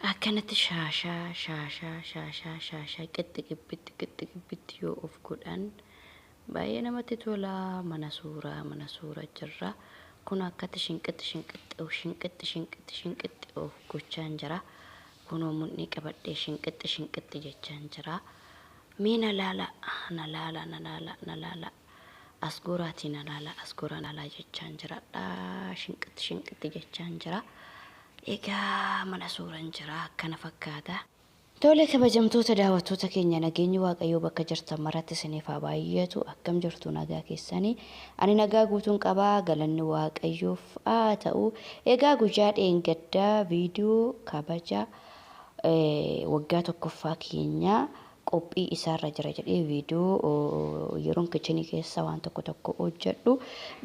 Akkanatti shaashaa shaashaa shaashaa shaashaa qixxi qibbitti qixxi qibbitti yoo of godhan baay'ee namatti tola. Mana suuraa mana suuraa jirra. Kun akkatti shinqixxi shinqixxi shinqixxi shinqixxi shinqixxi of gochaan jira. Kunoo mudhii qabadhee shinqixxi shinqixxi jechaan jira. Mee na laala na laala na laala na laala as goraatii na laala as goraa na laala jechaan jira. Shinqixxi shinqixxi jechaan jira. Egaa mana suuraan jira akkana fakkaata. Tole, kabajamtoota daawwattoota keenya, nageenyi Waaqayyoo bakka jirtan maratti isiniif haa baay'atu. Akkam jirtu, nagaa keessanii? Ani nagaa guutuun qabaa, galanni Waaqayyoof haa ta'u. Egaa guyyaa dheengaddaa viidiyoo kabaja waggaa tokkoffaa keenyaa qophii isaarra jira jedhee viidiyoo yeroon kitchen keessa waan tokko tokko hojjedhu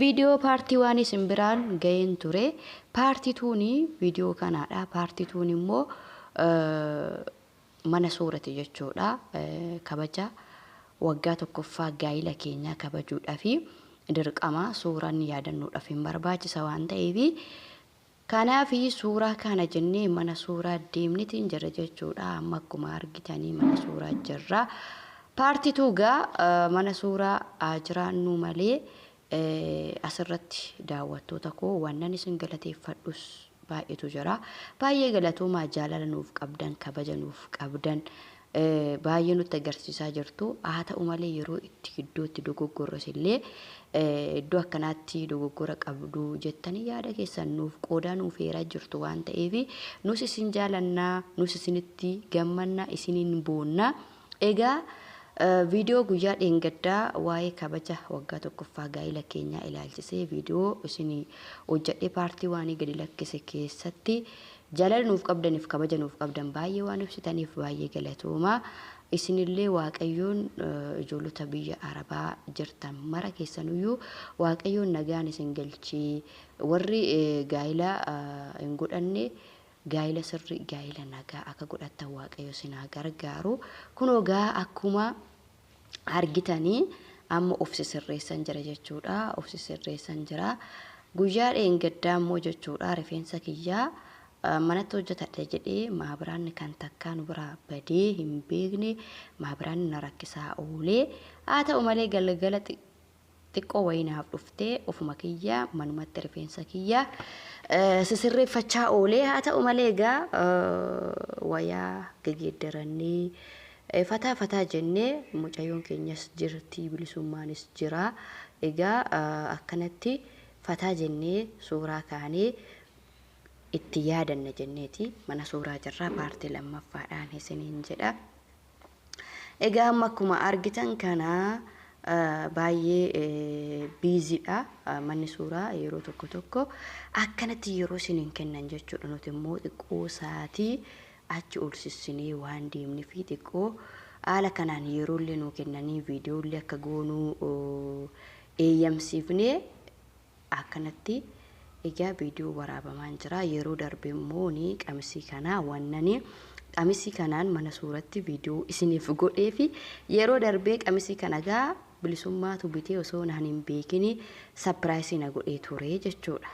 viidiyoo part one isin biraan ga'een ture. Part twon viidiyoo kanaadha. Part twon immoo mana suurati jechuudha. Kabaja waggaa tokkoffaa gaa'ila keenyaa kabajuudhaafi dirqama suuraan yaadannoodhaaf hin barbaachisa waan ta'eef, kanaaf suuraa kana jennee mana suuraa deemnitiin jira jechuudha. Amma akkuma argitanii mana suuraa jirra. Part two gaa mana suuraa jiraannu malee, asirratti daawwattoota koo wannan isin galateeffadhus baay'eetu jira. Baay'ee galatoomaa, jaalala nuuf qabdan, kabaja nuuf qabdan baay'ee nutti agarsiisaa jirtu. Haa ta'u malee, yeroo itti iddootti dogoggorros illee iddoo akkanaatti dogoggora qabdu jettanii yaada keessan nuuf qoodaa nuuf heeraa jirtu waan ta'eef, nus isin jaalannaa, nus isinitti gammannaa, isiniin boonnaa. Egaa viidiyoo guyyaa dheengaddaa waa'ee kabaja waggaa tokkoffaa gaa'ila keenyaa ilaalchisee viidiyoo isin hojjedhee part one gadi lakkise keessatti jaalala nuuf qabdaniif kabaja nuuf qabdan baay'ee waan ibsitaniif baay'ee galatoomaa. Isinillee Waaqayyoon ijoollota biyya Arabaa jirtan mara keessanuyyuu Waaqayyoon nagaan isin galchii, warri gaa'ila hin godhanne gaa'ila sirrii, gaa'ila nagaa akka godhattan Waaqayyo isin haa gargaaru. Kunoo gaa akkuma argitanii amma of sisirreessan jira jechuudha. Of sisirreessan jira. Guyyaa dheengaddaa immoo jechuudha, rifeensa kiyyaa manatti hojjetadha jedhee maabiraanni kan takkaa nu biraa badee hin beekne maabiraanni na rakkisaa oolee. Haa ta'u malee, galgala xiqqoo wayii naaf dhuftee ofuma kiyyaa manumatti rifeensa kiyyaa sisirreeffachaa oolee. Haa ta'u malee, egaa wayaa gegeeddarannee fataa fataa jennee, mucayyoon keenyas jirti, bilisummaanis jira. Egaa akkanatti fataa jennee suuraa kaanee itti yaadanna jenneeti mana suuraa jirraa, part lammaffaadhaan isiniin jedha. Egaa amma akkuma argitan kana baay'ee busydha manni suuraa. Yeroo tokko tokko akkanatti yeroo isiniin kennan jechuudha. Nuti immoo xiqqoo sa'aatii achi ol sissinee waan deemnee fi xiqqoo haala kanaan yeroollee nuu kennanii viidiyoollee akka goonuu eeyyamsiifnee akkanatti egaa viidiyoo waraabamaan jira. Yeroo darbe immoo ni qamisii kanaa wannanii qamisii kanaan mana suuratti viidiyoo isiniif godhee fi yeroo darbee qamisii kana gaa bilisummaatu bitee osoo naan hin beekini surprise na godhee ture jechuudha.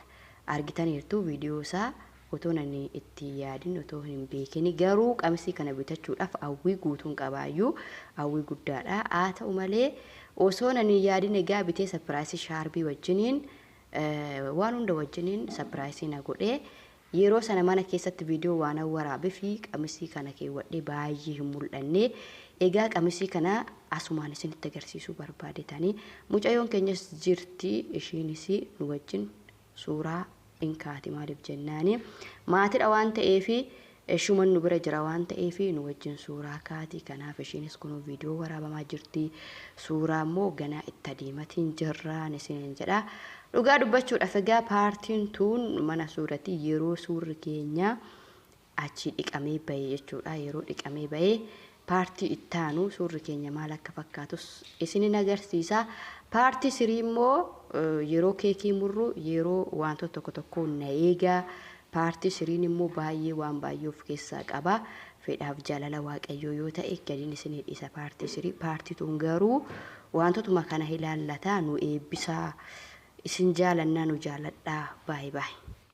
Argitaniirtu viidiyoo isaa. Otoo nani itti yaadin, otoo hin beekini, garuu qamisii kana bitachuudhaaf hawwii guutuun qabaayyuu, hawwii guddaadha. Haa ta'u malee, osoo nani yaadin egaa bitee surprise shaarbii wajjiniin, waan hunda wajjiniin surprise na godhee. Yeroo sana mana keessatti viidiyoo waan waraabee fi qamisii kana keewwadhee baay'ee hin mul'anne. Egaa qamisii kana asumaan isinitti agarsiisuu barbaadetanii, mucayyoon keenyas jirti, ishiinis nu wajjin suuraa in kaati. Maaliif jennaani, maatidha waan ta'eef, shuman nu bira jira waan ta'eef, nu wajjin suuraa kaati. Kanaaf ishiinis kun viidiyoo waraabamaa jirti, suuraa immoo ganaa itti adeematiin jirraan isiniin jedha. Dhugaa dubbachuudhaaf, egaa partiin twon mana suurati yeroo suurri keenya achi dhiqamee bahe jechuudha. Yeroo dhiqamee bahe part ittaanu suurri keenya maal akka fakkaatus isinin agarsiisa. Part three immoo yeroo keekii murru, yeroo wantoota tokko tokko na eegaa. Part threen immoo baay'ee waan baay'ee of keessaa qaba. Fedhaaf jaalala Waaqayyoo yoo ta'e gadiin isinii dhiisa part three. Part twon garuu wantootuma kana ilaallataa. Nu eebbisaa, isin jaalannaa, nu jaaladhaa. Baay'ee baay'ee.